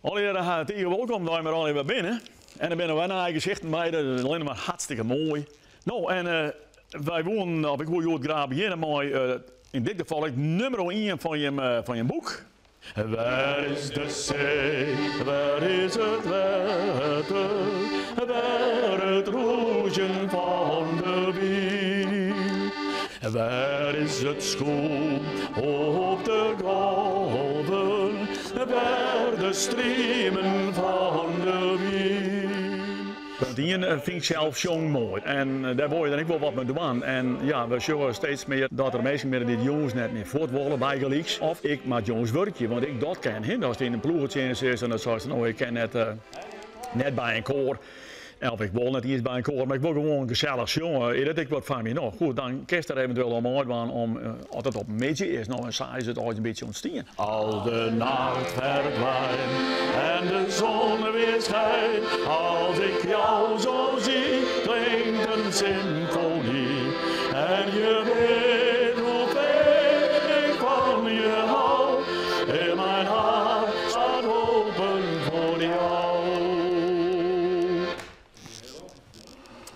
Allegearre ha tige wolkom dei mar allegear wer binne. En der binne wer nije gesichten by, dat is allinne mar hartstikke moai. No, en wy woenen, of ik woe hjoed graach begjinne mei yn dit gefal ek nûmer ien fan jim, fan jim boek. Wêr is de see, wêr is it wetter, wêr it rûzjen fan de wyn? Wêr is it skûm op de golven, wêr de streamen fan de wyn? Punt ien fyn ik sels sjongen moai en dêr wol je dan ek wol wat mei dwaan. En ja, we sjogge steeds mear dat der minsken binne dy't jûns net mear fuort wolle bygelyks. Of ik moat jûns wurkje, want ek dat kin. Hè, ast yn in ploegetsjinst sitst en dan seist no ik kin net, net by in koar. Of ik wol net iens by in koar, mar ik wol gewoan gesellich sjonge. Is dat ek wat foar my? No goed, dan kinst der eventueel oan meidwaan om, as it op middei is, no en sa is it altyd in bytsje ûntstien. Als de nacht verdwijnt en de zon weer schijnt, als ik jou zo zie, klinkt een symfonie. En je weet hoeveel ik van je hou, in mijn hart staat open voor jou.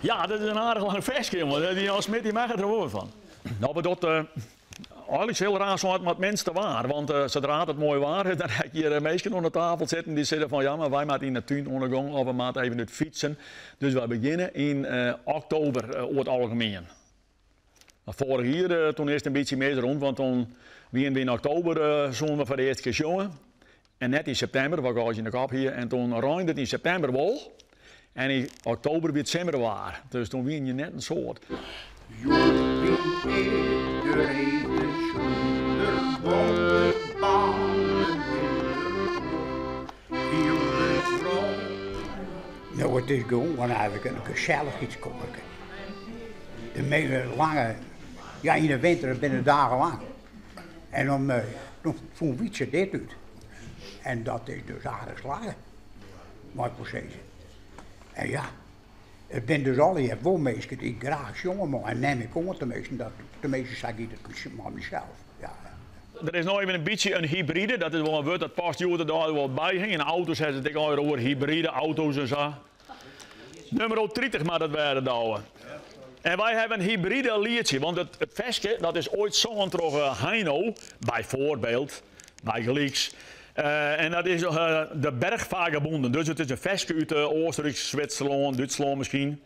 Ja, dat is in aardich lang ferske, jonge. Dy Jan Smit dy makket der wol wat fan. No, maar dat eigenlik hiel raar soart mei it minste waar. Want sadra't it moai waar is, dan ha ik hjir minsken oan de tafel sitten dy sizze fan ja, mar wy moatte yn de tún oan de gong of we moatte even út fytsen. Dus wy begjinne yn oktober oer it algemien. Mar foarich jier toen is it in bytsje mis rûn, want toen wiene we yn oktober soene we foar de earste kear sjonge. En net yn septimber, wat ik al yn de kop hie. En toen reinde it yn septimber wol. En yn oktober wie it simmerwaar. Dus toen wiene je net in soad. Hjoed fyn ik de reden sûnder bollebannen hiel de wrâld. No, it is gewoan eigenlik in gesellichheidskoarke. De measte lange, ja yn de winter binne de dagen lang. En dan, dan fûn Wytse dit út. En dat is dus aardich slagge, mei ik wol sizze. En ja, it binne dus allegear wol minsken dy't graach sjonge meie. En nim ik oan teminsten, dat, teminsten sa giet it mei mysels. Ja. Der is no even in bytsje in hybride, dat is wol in wurd dat past hjoed-de-dei wol by. Yn auto's ha se it ek allegear oer hybride auto's en sa. Nûmer 30 moat it wêze, Douwe. En wy hawwe in hybride lietsje, want it, it ferske dat is oait songen troch eh, Heino, byfoarbyld, bygelyks. Eh, en dat is eh, de Bergvagabonden, dus it is in ferske út Oostenryk, Switserlân, Dútslân miskien.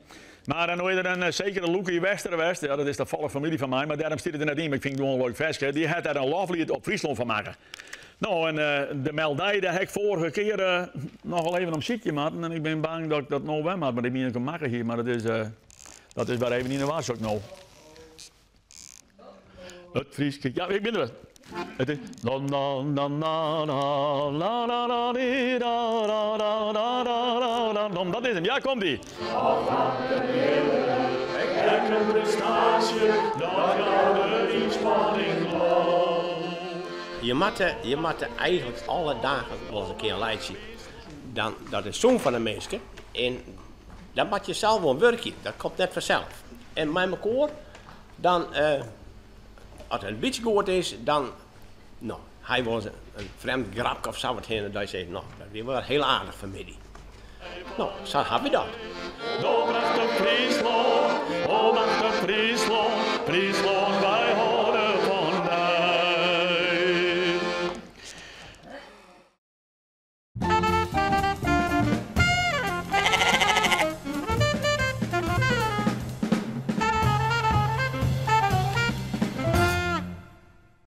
Mar dan is der in sekere Loekie Wester west, ja, dat is tafallich famylje fan my, mar dêrom stiet it der net yn, mar ik fyn it gewoan in leuk ferske. Dy hat der in lofliet op Fryslân fan makke. No, en de meldij, dêr ha ik foarige kear noch al even om sykje moatten en ik bin bang dat ik dat no wer moat, want ik mien dat ik him makke hie, mar dat is, dat is wer even yn 'e war, sok no. It Fryske, ja, ik bin der wer. It is na na na na na na na na di da da da da da da da Dat is him, ja, komt ie. Ek in prestaasje dat jou de ynspanning Je moatte, je moatte eigenlik alle dagen wol ris in kear laitsje. Dan, dat is sûn foar de minske en dan moat je sels oan wurkje, dat komt net fansels. En mei mekoar, dan, as it in bytsje goed is, dan, no, ha je wolris in frjemd grapke of sa wat hinne, dat je sizze, no, dat wie wol hiel aardich fanmiddei. No, sa ha wy dat. Do prachtich Fryslân, o machtich Fryslân, Fryslân.